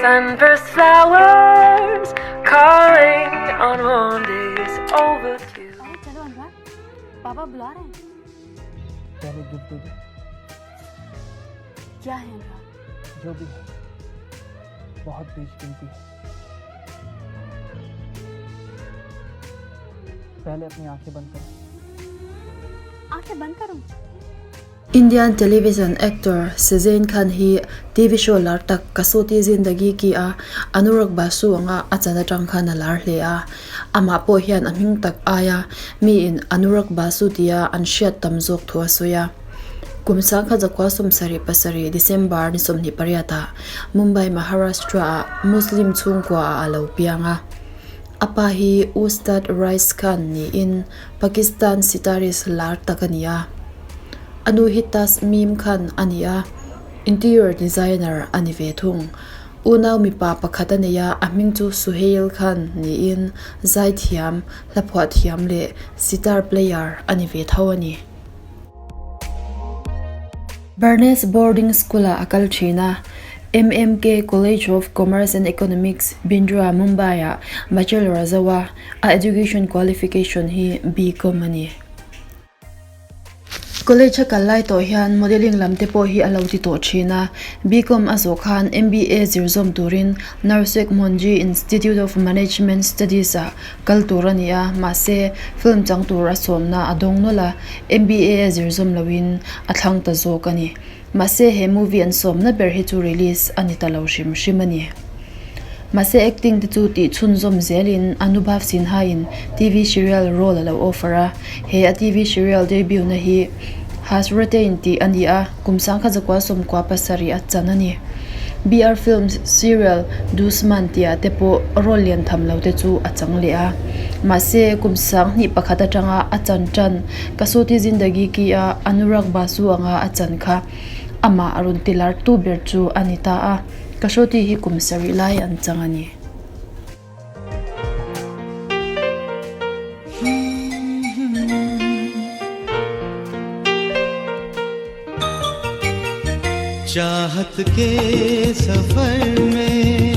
Sunburst flowers calling on warm days overdue. अरे चलो अनुराग पापा बुला रहे हैं पहले गिफ्ट दे दो क्या है अनुराग जो भी है बहुत बेशकीमती है पहले अपनी आंखें बंद करो आंखें बंद करूं Indian television actor Sussanne Khan hi TV show lar tak Kasautii Zindagii Kii a Anurag Basu anga a chan atang khan a lar hle a. Amah pawh hian a hming tak aia miin Anurag Basu tia an hriat tam zawk thu a sawi a. Kum sangkhat zakua 77 December ni 28 ah Mumbai Maharashtra ah Muslim chhungkua ah a lo piang a. A pa hi Ustad Rais Khan niin Pakistan sitarist lar tak a ni a. A nu hi Tasmeem Khan a ni a, interior designer a ni ve thung. Unau mipa pakhat a nei a, a hming chu Suhail Khan niin zaithiam, hlaphuah thiam leh sitar player a ni ve tho a ni. Barnes Boarding School-ah a kal thin a, MMK College of Commerce and Economics, Bindra, Mumbai-ah Bachelor a zo a, a education qualification hi B.Com a ni. College a kal lai tawh hian modelling lam te pawh hi a lo ti tawh thin a, B.Com a zawh khan MBA zir zawm turin Narsek Monjee Institute of Management Studies ah kal tur a ni a, mahse film chang tur a sawmna a dawng nawlh a, MBA a zir zawm loin a thlang ta zawk a ni. Mahse he movie an sawmna ber hi chu release a ni ta lo hrim hrim a ni. Mahse acting te chu tih chhunzawm zelin Anubhav Sinha in TV serial role a lo offer a, he a TV serial debut na hi Hasratein tih a ni a, kum 1997 a chan a ni. BR Films serial Dushman tih ah te pawh role lian tham lo te chu a chang leh a. Mahse kum 2001 atanga a chan tan Kasautii Zindagii Kii a Anurag Basu anga a chan kha amah a rawn tilar tu ber chu a ni ta a. Kasautii hi kum sarih lai an chang a ni. Chahat ke safar mein.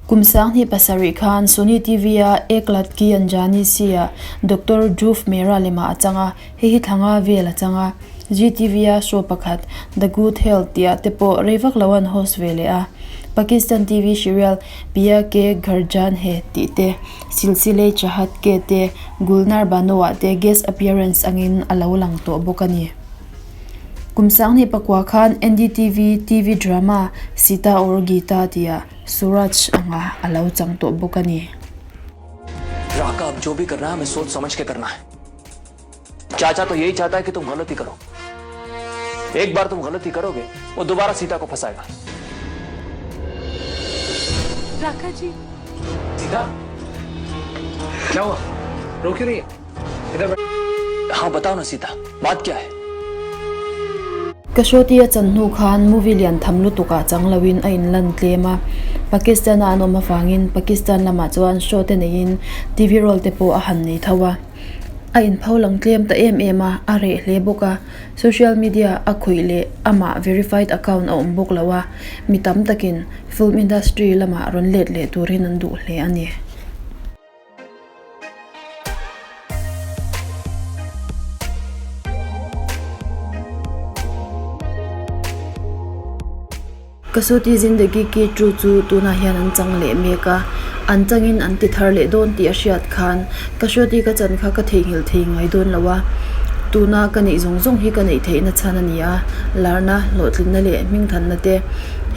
Kum 2007 khan Sony TV-a Ek Ladki Anjani Si-ah Doctor Dhruv Mehra lemah a chang a, hei hi thla nga vel a chang a. Zee TV-a show pakhat The Good Health tihah te pawh rei vak lo an host ve leh a. Pakistan TV serial Piya Ke Ghar Jaan Hai tih te, Silsile Chahat Ke te, Gulnar Bano-ah te guest appearance angin a lo lang tawh bawk a ni. Kum 2009 khan NDTV TV drama Sita Aur Geeta tihah Suraj anga a lo chang tawh bawk a ni. राका अब जो भी करना है हमें सोच समझ के करना है चाचा तो यही चाहता है कि तुम गलती करो एक बार तुम गलती करोगे वो दोबारा सीता को फंसाएगा राका जी सीता क्या हुआ रो क्यों रही है इधर बैठ हाँ बताओ ना सीता बात क्या है Kasautii a chan hnu khan movie lian tham lutuk ah chang loin a inlan tlem a, Pakistan a an awm avangin Pakistan lamah chuan show te neiin TV role te pawh a han nei tho a. A inpho lang tlem ta em em a, a reh hle bawk a, social media a khawih leh amah verified account a awm bawk lo a, mi tam takin film industry lamah rawn let leh turin an duh hle a ni. Kasautii Zindagii Kii Two chu tunah hian an chang leh mek a, an changin an ti thar leh dawn tih a hriat khan Kasautii ka chan kha ka theihnghilh thei ngai dawn lo a, tuna ka neih zawng zawng hi ka neih theihna chhan a ni a, larna, hlawhtlinna leh hmingthanna te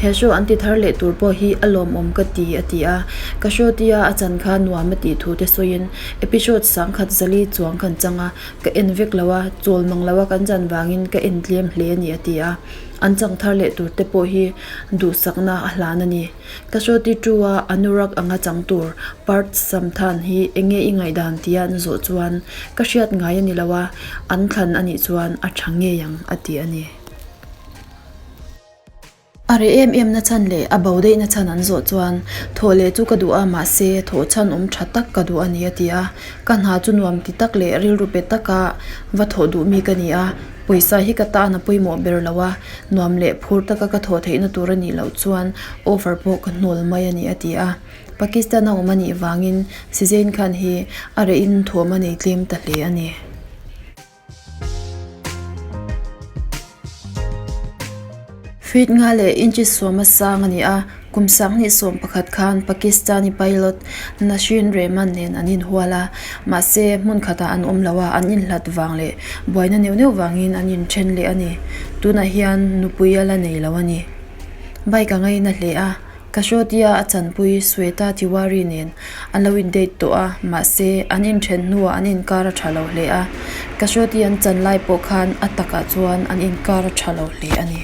he show an ti thar leh tur pawh hi a lawmawm ka ti a ti a. Ka show tia a chan kha nuam a tih thu te sawiin episode sangkhat zali chuang kan chang a, ka en vek lo a, chawl mang lo a kan chan vangin ka en tlem hle a ni a ti a, an chang thar leh tur te pawh hi duhsakna a hlan a ni. Ka show ti tu a Anurag anga chang tur Parth Samthaan hi enge i ngaihdan tia an zawh chuan ka hriat ngai a ni lo a, an thlan a nih chuan a tha ngei ang a ti a ni. A reh em em na chhan leh a bo daih na chhan an zawh chuan thawh leh chu ka duh a, mahse thawh chhan awm tha tak ka duh a ni a ti a. Ka hna chu nuam ti tak leh rilru pe taka va thawh duh mi ka ni a, pawisa hi ka tan a pawimawh ber lo a, nuam leh phur taka ka thawh theihna tur a nih loh chuan offer pawh ka hnawl mai a ni a ti a. Pakistan a awm a nih vangin Sizain Khan hi a rehin thuam a nei tlem ta hle a ni. Feet nga leh inches sawma sang a ni a, kum sanghnih 11 khan Pakistani pilot Nasrin Rehman nen an inhual a, mahse hmun khatah an awm lo a, an inhlat vang leh buaina neuh neuh vangin an inthen leh a ni. Tunah hian nupui a la nei lo a ni. Bike a ngaina hle a. Khashoggi-a a chanpui Sweta Tiwari nen an lo in-date tawh a, mahse, an inthen hnuah an inkar a tha lo hle a. Khashoggi an chan lai pawh khan a takah chuan an inkar a tha lo hle a ni.